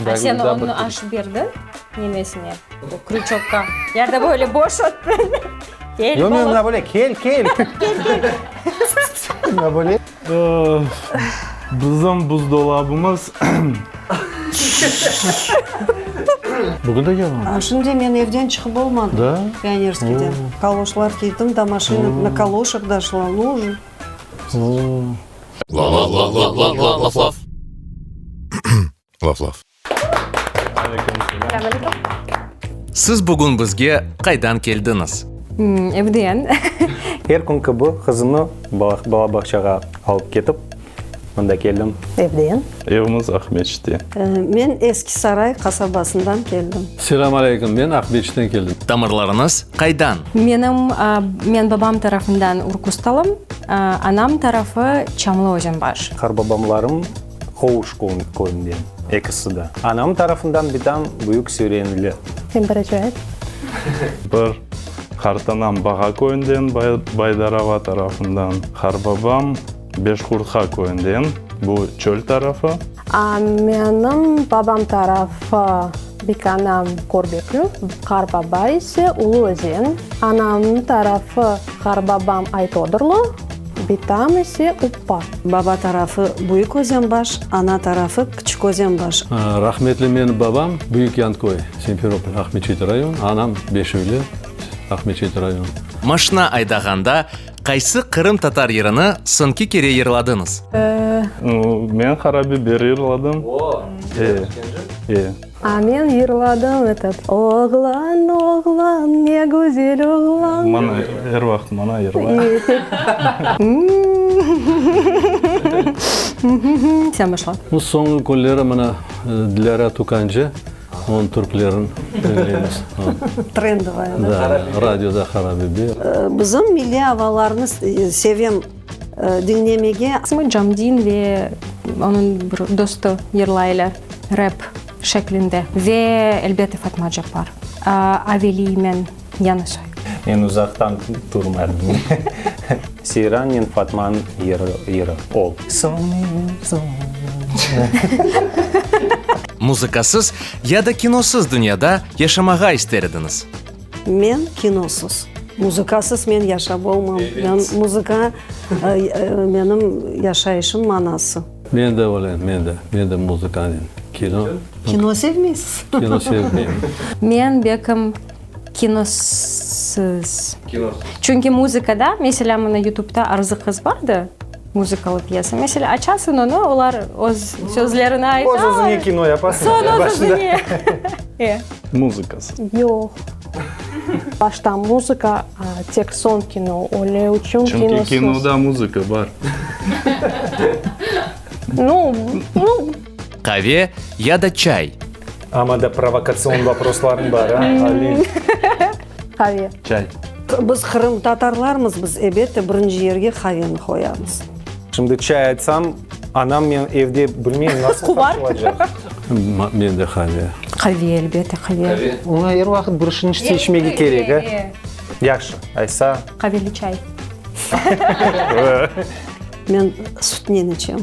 A sen onı aş berdiñ nemesine, o krüçokqa, ya da böyle boş attıñ? Kel, Yoq, men mına böyle, kel, kel. Kel, kel. Mına böyle. Bizim buzdolabımız. Bugün de yalan. A şimdi men evden çıqıp olmadım. Da? Pionerskiyden. Kaloşlar kiydim, da maşina na kaloşah doşla, lujı. Laf-laf. Laf-laf. Siz bugün bizge qaydan keldiñiz? Evden. Er kün kibi qızımnı bala bağçağa alıp ketip, mında keldim. Evden. Evimiz Aqmeçitte. Men Eski Saray qasabasından keldim. Selâm aleyküm, men Aqmeçitten keldim. Tamırlarıñız qaydan? Menim, men babam tarafından Urkustalım, anam tarafı Çamlı Özenbaş. Qarbabamlarım Qovuş köyünden, ekisi de. Anam tarafından bitam Büyük Sürenli. Sen birinci ayt. Bir qartanam Bağa köyünden, Baydarava tarafından, qarbabam Beşqurtqa köyünden, bu çöl tarafı. Menim babam tarafı bikanam Körbekli, qarbaba ise Ulu Özen, anamnıñ tarafı qarbabam Aytodurlı, bitam ise Uppa. Baba tarafı Büyük Özenbaş, ana tarafı Küçük Özenbaş. Rahmetli menim babam Büyük Yanköy, Simferopol, Aqmeçit rayon, anam Beşüyli, Aqmeçit rayon. Maşna aydağanda Qaysı qırımtatar yırını soñki kere yırladıñız? Men Qara biber yırladım. O, E, e. A men yırladım etot, Oğlan, oğlan, ne güzel oğlan. Mana, er vaqıt mana yırlay. Sen başla. Bu soñki künleri mına Dilâra Tukancı Onıñ türkülerini diñleymiz. Trendovaya, da? Da, radioda Qara biber. Bizim milliy avalarnı sevem diñlemege. Qısmı Camdin ve onıñ bir dostu yırlaylar rep şeklinde. Ve, elbette, Fatma Cappar. Aveliymen Yanısoy. Men uzaqtan turmadım. Seyrannen Fatmanıñ yırı, Ol. Muzıkasız ya da kinosız dünyada yaşamağa ister ediñiz? Men kinosız. Muzıkasız men yaşap olmam. Men muzıka menim yaşayışım manası. Men de öyle, men de. Men de muzıkanen. Kino. Kino sevmeysiz? Kino sevmeyim. Men bekim kinosız. Çünki muzıkada, meselâ, mına YouTubeta Arzı qız bar da, muzıkalı pyesa. Meselâ, açasıñ onı, olar öz sözlerini aytalar. Öz özüñe kino yapasıñ. Soñ öz özüñe. E. Muzıkasız. Yoq. Başta muzıka, tek soñ kino. Öyle içün kinosız. Çünki kinoda muzıka bar. Nu, nu. Qave ya da çay? Amma da provokatsion voproslarıñ bar, a, Ali? Qave. Çay. Biz qırımtatarlarmız, biz, ebette, birinci yerge qaveni qoyamız. Şimdi çay aytsam, anam meni evde bilmeyim nasıl qarşılaycaq. Men de qave. Qave, elbette, qave. Oña er vaqıt bir şinişte içmege kerek, a? Yahşı, aysa. Qaveli çay. Men sütnen içem.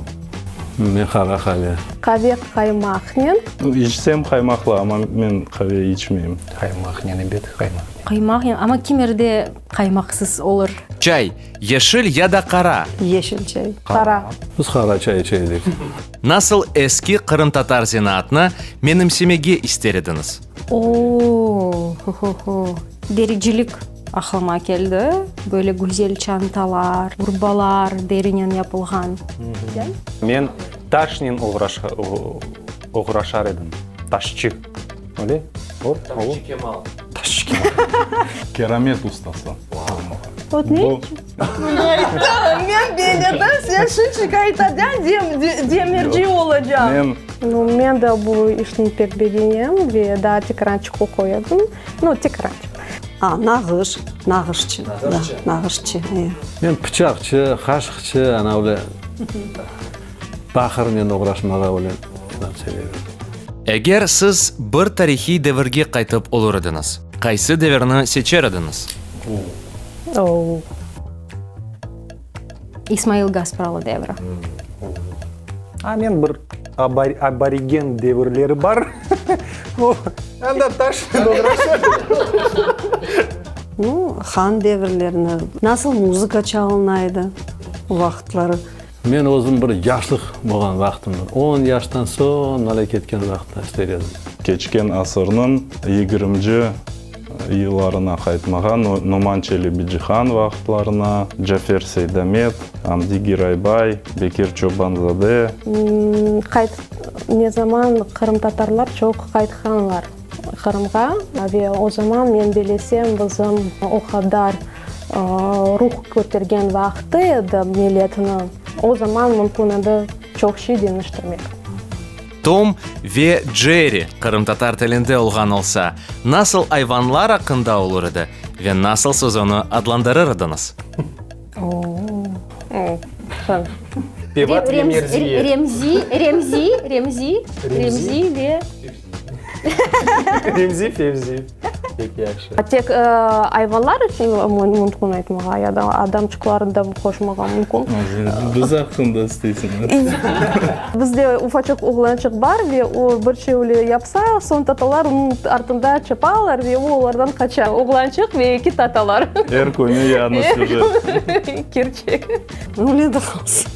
Men qara qave. Qave qaymaqnen. İçsem qaymaqlı, amma men qave içmeyim. Qaymaqnen, ebet, qaymaq. Qaymaqnen, amma kimerde qaymaqsız olur. Çay, yeşil ya da qara? Yeşil çay. Qara. Biz qara çay içe edik. Nasıl eski qırımtatar zenaatnı menimsemege ister ediñiz? O-o, ho-ho-ho, dericilik aqlıma keldi. Böyle güzel çantalar, urbalar derinen yapılğan. Men taşnen oğraşar edim, taşçı. Öyle? Olur? Taşçı Kemal. Taşçı Kemal. Keramet ustası olmağa. Ot ne içün? Men belledim, sen şunçik aytacañ, demirci olacam. Men. Nu, men de bu işni pek begenem ve daa tekrançıq oquy edim. Nu, tekrançıq. A, nağış, nağışçı. Nağışçı. Nağışçı, e. Men pıçaqçı, qaşıqçı, ana öyle baqırnen oğraşmağa öyle severim. Eger siz bir tarihiy devirge qaytıp olur ediñiz, qaysı devirni seçer ediñiz? İsmail Gaspralı devri. A men bir aborigen devirleri bar, o, anda taşnen oğraşa. Nu, han devirlerini, nasıl muzıka çalına edi o vaqıtları. Men özüm bir yaşlıq bolğan vaqtımnı, on yaştan soñ alâ ketken vaqıtnı ister edim. Keçken asırnıñ yigirminci yıllarına qaytmağa, Noman Çelebicihan vaqıtlarına, Cafer Seydamet, Amdi Giraybay, Bekir Çobanzade. Qayt, ne zaman qırımtatarlar çoq qaytqanlar Qırımğa ve o zaman men bilesem bizim o qadar ruh kötergen vaqtı edi milletniñ, o zaman mümkün edi çoq şey deñiştirmek. Tom ve Jerri qırımtatar tilinde olğan olsa, nasıl ayvanlar aqqında olur edi ve nasıl siz onı adlandırır ediñiz? Pevat ve Merziye. Remzi, Remzi, Remzi, Remzi ve Remzi, Fevzi. Pek yahşı. Tek ayvanlar içün mümkün aytmağa ya da adamçıqlarnı da qoşmağa mümkün. Biz aqqında isteysiñ. Bizde ufaçıq oğlançıq bar ve o bir şey öyle yapsa, soñ tatalar onıñ artında çapalar ve o olardan qaça. Oğlançıq ve eki tatalar. Er künü yañı süjet. Kerçek. Öyle de qalsın.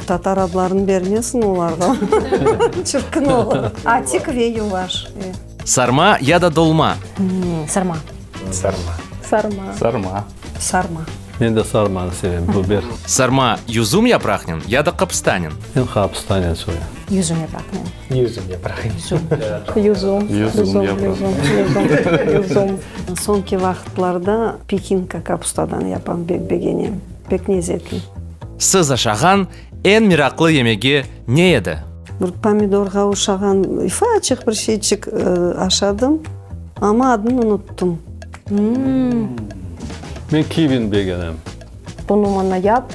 Tatar adlarını bermesin olarğa. Çirkin olur. Atik ve yuvaş. Sarma ya da dolma? Sarma. Sarma. Sarma. Sarma. Sarma. Men de sarmanı sevem, biber. Sarma yüzüm yapraqnen ya da qapıstanen? Men qapıstanen sevem. Yüzüm yapraqnen. Yüzüm yapraqnen. Yüzüm. Yüzüm yapraq. Yüzüm. Yüzüm. Soñki vaqıtlarda pekinka kapustadan yapam, bek begenem. Pek lezetli. Siz aşağan eñ meraqlı yemegi ne edi? Bir pomidorğa oşağan ufaçıq bir şeyçik aşadım, amma adını unuttım. Men kivini begenem. Bunı maña yap.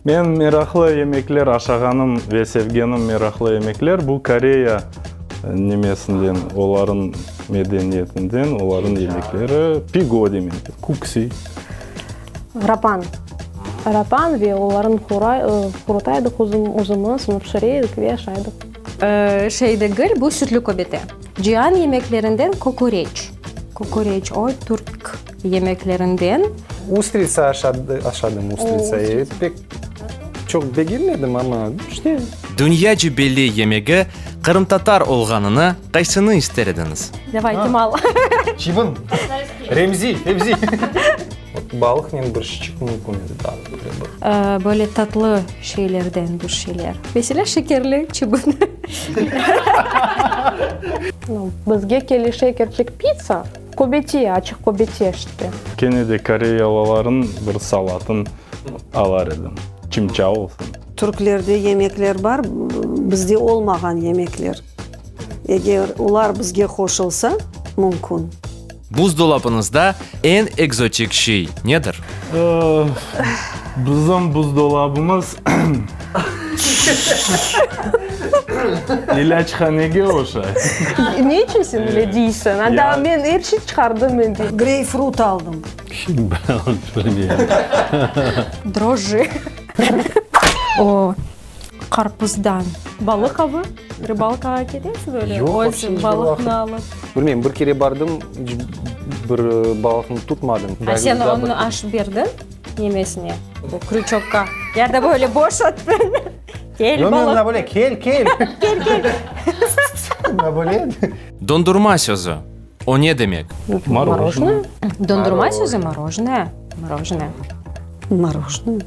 Men meraqlı yemekler aşağanım ve sevgenim meraqlı yemekler, bu Koreya nemesinden, olarıñ medeniyetinden, olarıñ yemekleri, pigodi, kuksi. Rapan. Rapan ve olarnı quruta edik özümiz, onı pişire edik ve aşay edik. Şey degil, bu sütlü köbete. Cian yemeklerinden kokoreç. Kokoreç, o, türk yemeklerinden. Ustritsa aşadım, ustritsa. Pek çoq begenmedim, amma işte. Dünyaca belli yemegi qırımtatar olğanını qaysını ister ediñiz? Davay, Kemal. Çibin. Remzi, Fevzi. Balıqnen bir şiçik mümkün edi daa böyle bir. Böyle tatlı şeylerden bir şeyler. Meselâ, şekerli çibin. Bizge kelişe kerçek pitsa, köbete, açıq köbete işte. Kene de koreyalılarnıñ bir salatın alar edim, çimça olsun. Türklerde yemekler bar, bizde olmağan yemekler. Eger olar bizge qoşulsa, mümkün. Buzdolabıñızda eñ ekzotik şey nedir? Bizim buzdolabımız ilâchanege oşay. Ne içün sen öyle deysiñ? Anda men er şey çıqardım endi. Greyfrut aldım. Bilmeyim. Drojji. O, qarpızdan. Balıq avı? Rıbalkağa ketesiz öyle? Yoq, вообще iç bir balıqnı vaqıt. alıp. Bilmeyim, bir kere bardım, iç bir balıqnı tutmadım. A sen onı aş berdiñ nemesine, o krüçokqa? Ya da böyle boş attıñ? Kel, Yoq, men balıq. mına böyle, kel, kel. Kel, kel. Mına böyle. Dondurma sözü, o ne demek? Morojnoye. Dondurma sözü morojnoye, morojnoye. Morojnoye.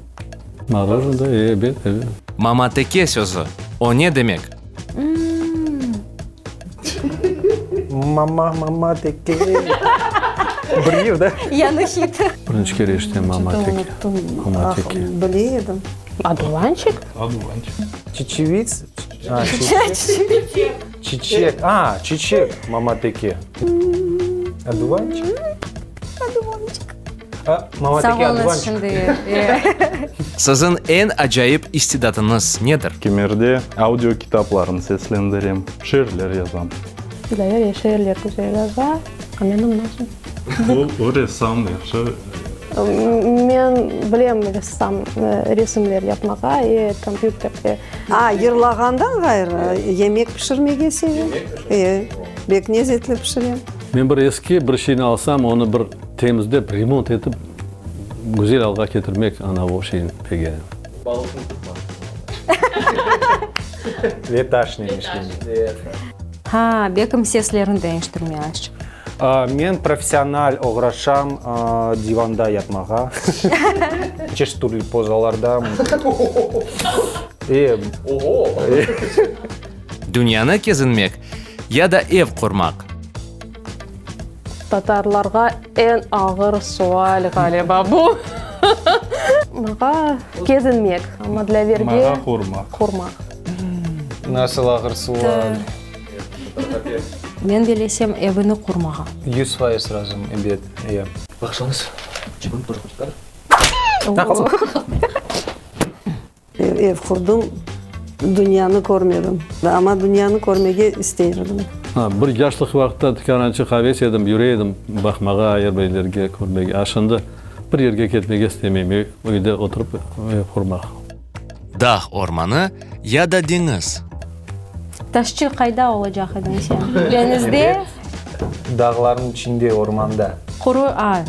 Morojnoye, ebet, ebet. Mamateke sözü, o ne demek? Mama, mama teke. Bir yır da. Yañı hit. Birinci kere eşitem mamateke. Mamateke. Bile edim. Aduvançik? Aduvançik. Çiçevits. Çiçek. Çiçek. A, çiçek, mamateke. Aduvançik? Aduvançik. Sağ oluñız şimdi. Siziñ eñ acayip istidatıñız nedir? Kimerde audio kitaplarnı seslendirem, şiirler yazam. Dilâver şiirler güzel yaza, a menim nasıl? O, o ressam, yahşı. Men bilem ressam, resimler yapmağa, e, kompyuterde. A, yırlağandan ğayrı, yemek pişirmege sevem. E, bek lezetli pişirem. Men bir eski bir şeyni alsam, onı bir temizlep, remont etip, güzel alğa ketirmek, ana o şeyni begenem. Balıqnı tutmaq. Ve taşnen işlemek. Ha, belkim seslerini deñiştirmeye azçıq. Men professional oğraşam divanda yatmağa. Çeşit türlü pozalarda. E. Dünyanı kezinmek ya da ev qurmaq? Tatarlarğa eñ ağır sual ğaliba bu. Mağa kezinmek, amma Dlâverge Mağa qurmaq. Qurmaq. Nasıl ağır sual? Men belesem, evini qurmağa. 100% razım, ebet, e. Baqsañız, cebim bir qutlar. Ev qurdım, dünyanı körmedim. Amma dünyanı körmege istey edim. Bir yaşlıq vaqıtta tükânaçıq aves edim, yüre edim baqmağa, er bir yerlerge, körmege. A şimdi bir yerge ketmege istemeyim, öyde oturıp ev qurmaq. Dağ ormanı ya da deñiz? Taşçı, qayda olacaq ediñ sen? Deñizde? Dağlarnıñ içinde, ormanda. Quru, a,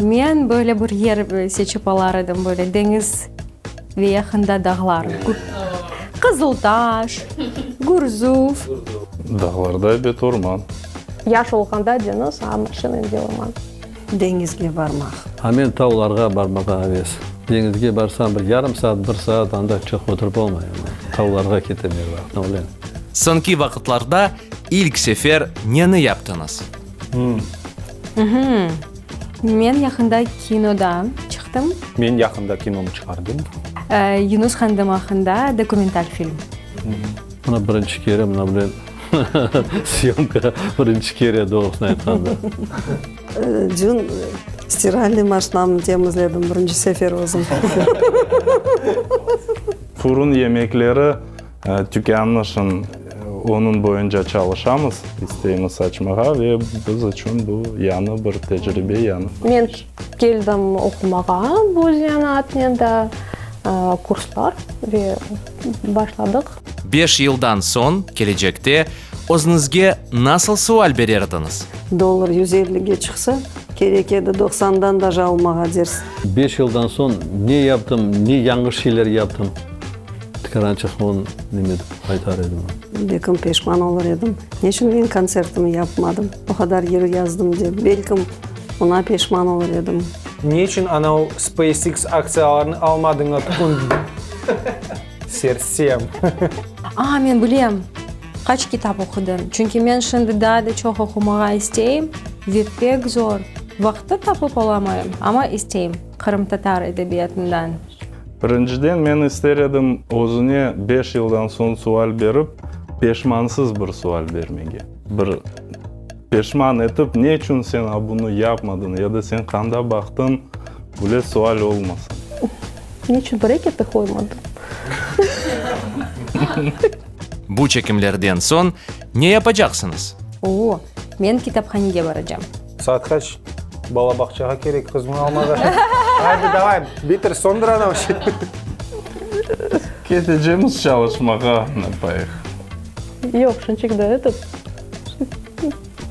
men böyle bir yer seçip alar edim, böyle deñiz ve yaqında dağlar. Qızıltaş, Gurzuf. Dağlarda ebet orman. Yaş olğanda deñiz, amma şimdi orman. Deñizge barmaq. A men tavlarğa barmağa aves. Deñizge barsam bir yarım saat, bir saat anda çoq oturıp olmayım. Tavlarğa ketem er vaqıt, öyle. Soñki vaqıtlarda ilk sefer neni yaptıñız? Men yaqında kinoda çıqtım. Men yaqında kinomı çıqardım. Yunus Qandım aqqında dokumental film. Mına birinci kere mına böyle syomka birinci kere doğrusını aytqanda. Dün stiralnıy maşinamnı temizledim birinci sefer özüm. Furun yemekleri tükânı şın onıñ boyunca çalışamız, isteymiz açmağa ve biz içün bu yañı bir tecribe, yañı bir Men iş. keldim oqumağa bu zenaatnen da, kurslar ve başladıq. Beş yıldan soñ, kelecekte, özüñizge nasıl sual bererdiñiz? Dollar yüz ellige çıqsa, kerek edi doqsandan daje almağa dersiñ. Beş yıldan soñ ne yaptım, ne yañlış şeyler yaptım, tükârançıq onı neme dep aytar edim. Belkim peşman olur edim. Neçün men kontsertimi yapmadım, o qadar yır yazdım dep, belkim oña peşman olur edim. Neçün anau SpaceX aktsiyalarını almadıñız, sersem? A, men bilem, qaç kitap oqudım. Çünki men şimdi daa da çoq oqumağa isteyim ve pek zor, vaqıt tapıp olamayım, amma isteyim qırımtatar edebiyatından. Birinciden, men ister edim özüne beş yıldan soñ sual berip, peşmansız bir sual bermege. Bir peşman etip, ne içün sen a bunı yapmadıñ ya da sen qanda baqtıñ, böyle sual olmasın. Ne içün breketi qoymadıñ? Bu çekimlerden soñ ne yapacaqsıñız? O, men kitaphanege baracam. Saat qaç? Bala bağçağa kerek, qızmı almağa. Haydi, davay, bitir, soñdır anam. Ketecemiz çalışmağa, napayıq. Yoq, şunçik da etet,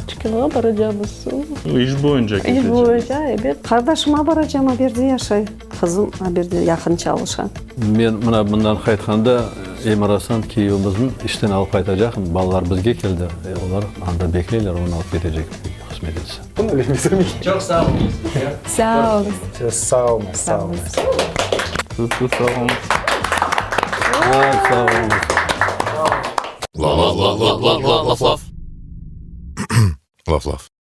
tükânğa baracamız. İş boyunca ketecemiz. İş boyunca, ebet. Qardaşıma baracam, o yerde yaşay. Qızım o yerde yaqın çalışa. Men mına mından qaytqanda, Emir-Asan kiyevimizni işten alıp qaytacaqım. Balalar bizge keldi, olar anda bekleyler, onı alıp ketecek, qısmet etse. Çoq sağ oluñız. Sağ oluñız. Siz sağ oluñız, sağ oluñız. Siz de sağ oluñız. Sağ oluñız. Laf laf laf laf laf. Laf laf.